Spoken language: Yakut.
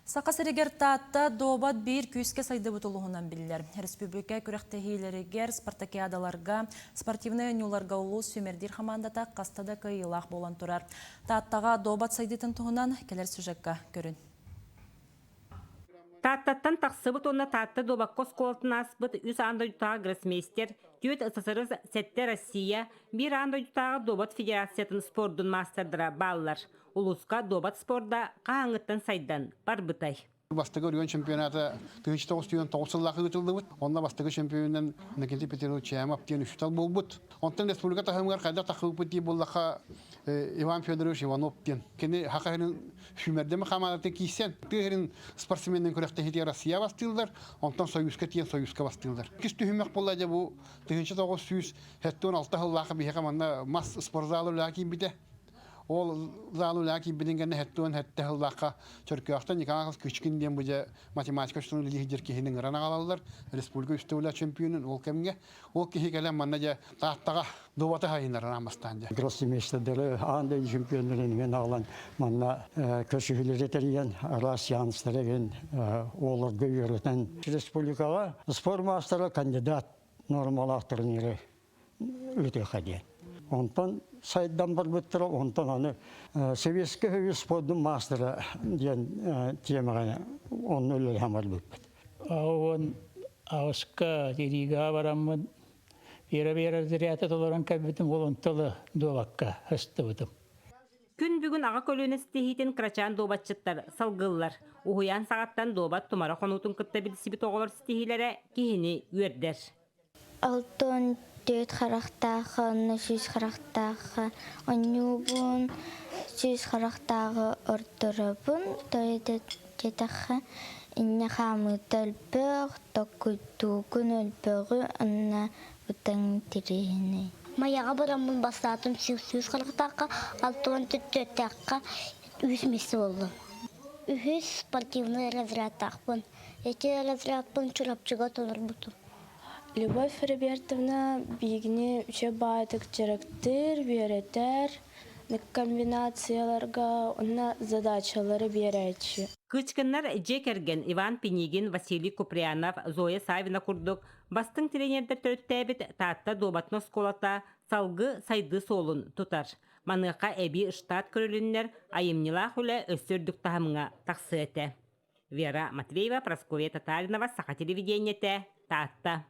Саха сиригэр Таатта дуобат биир күүскэ сайдыбыт улууһунан биллэр. Республика күрэхтэһиилэригэр, спартакиадаларга, спортивнай оонньууларга улуус сүүмэрдиир хамаандата хаста да кыайыылаах буолан турар. Тааттаҕа дуобат сайдыытын туһунан кэлэр сюжекка көрүн. Тааттаттан тахсыбыт уонна Таатта дуобакка оскуолатын ааспыт үс аан дойдутааҕы гроссмейстер, түөрт СССР, сэттэ Россия, биир аан дойдутааҕы дуобат федерациятын спордун маастардара бааллар. Улууска дуобат спорда хаһааҥҥыттан сайдан барбытай? Бастакы регион чемпионата 1999 сыллаах ыытыллыбыт. Онно бастакы чемпионунан Иннокентий Петрович Чаямов диэн үчүтэл буолбут. Онтон республика таһымыгар хайдах тахсыбыппыт дии буоллахха Иван Федорович Иванов диэн. Кини Саха сирин сүүмэрдэмэ хамаандатын киирсэн, тыа сирин спортсменнарын күрэхтэһиитигэр Россия бастыыллар, онтон Союзка тиийэн Союзка бастыыллар. Иккис түһүмэх буолла дьэ бу 1976 сыллаахха биһиэхэ манна мас спортзала үлэҕэ киирбитэ. Ол зал үлэҕэ киирбитин кэннэ 77 сыллаахха Чөркөөхтөн Николай Кычкин диэн бу дьэ математика учууталын үлэлиир киһини ыҥыран аҕалаллар. Республика үстэ үлэ чемпионун ол кэмҥэ. Ол киһи кэлэн манна дьэ Тааттаҕа дуобаты хайыннарар аан бастаан дьэ. Гроссмейстердары аан дойду чемпионнарын иҥэн аҕалан манна көрсүһүүлэри тэрийэн араас сеанстары игин оҕолорго үөрэтэн республикаҕа спорт маастара кандидат нормалаах турниры ыытыахха диэн. Онтон сайдан барбыттара, онтон аны Советский Союз спордун маастара диэн темаҕа онно үлэлэһэн барбыппыт. Уон аҕыска Ригаҕа бараммын Вера-Вера разряда толорон кэлбитим, ол онто дуобакка ыстыбытым. Күн бүгүн аҕа көлүөнэ ситиһиитин кырачаан дуобатчыттар салгыыллар. Уһуйаан саҕаттан дуобат тумара хонуутун кытта билсибит оҕолор ситиһиилэрэ киһини үөрдэр. 64 харахтаахха уонна 100 харахтаахха оонньуубун, 100 харахтааҕы ордоробун, тоҕо диэтэххэ инньэ хаамыыта элбэх, токкуйдуугун элбэҕи уонна бытаҥ интэриэһинэй. Майаҕа бараммын бастаатым сүүс харахтаахха, 64-тээххэ үһүс миэстэ буоллум. Үһүс спортивнай разрядтаахпын. Ити разрядпын Чурапчыга толорбутум. Любовь Робертовна биһигини үчүгэй баҕайытык дьарыктыыр, үөрэтэр, комбинацияларга уонна задачалары биэрээччи. Кычкиннар дьиэ кэргэн Иван Пинигин, Василий Куприянов, Зоя Савина курдук бастыҥ тренердэр төрүттээбит Таатта дуобатын оскуолата салгыы сайдыы суолун тутар. Маныаха эбии штат көрүлүннэр, айымньылаах үлэ өссө үрдүк таһымҥа тахсыа этэ. Вера Матвеева, Прасковья Татаринова, Саха телевидениетэ, Таатта.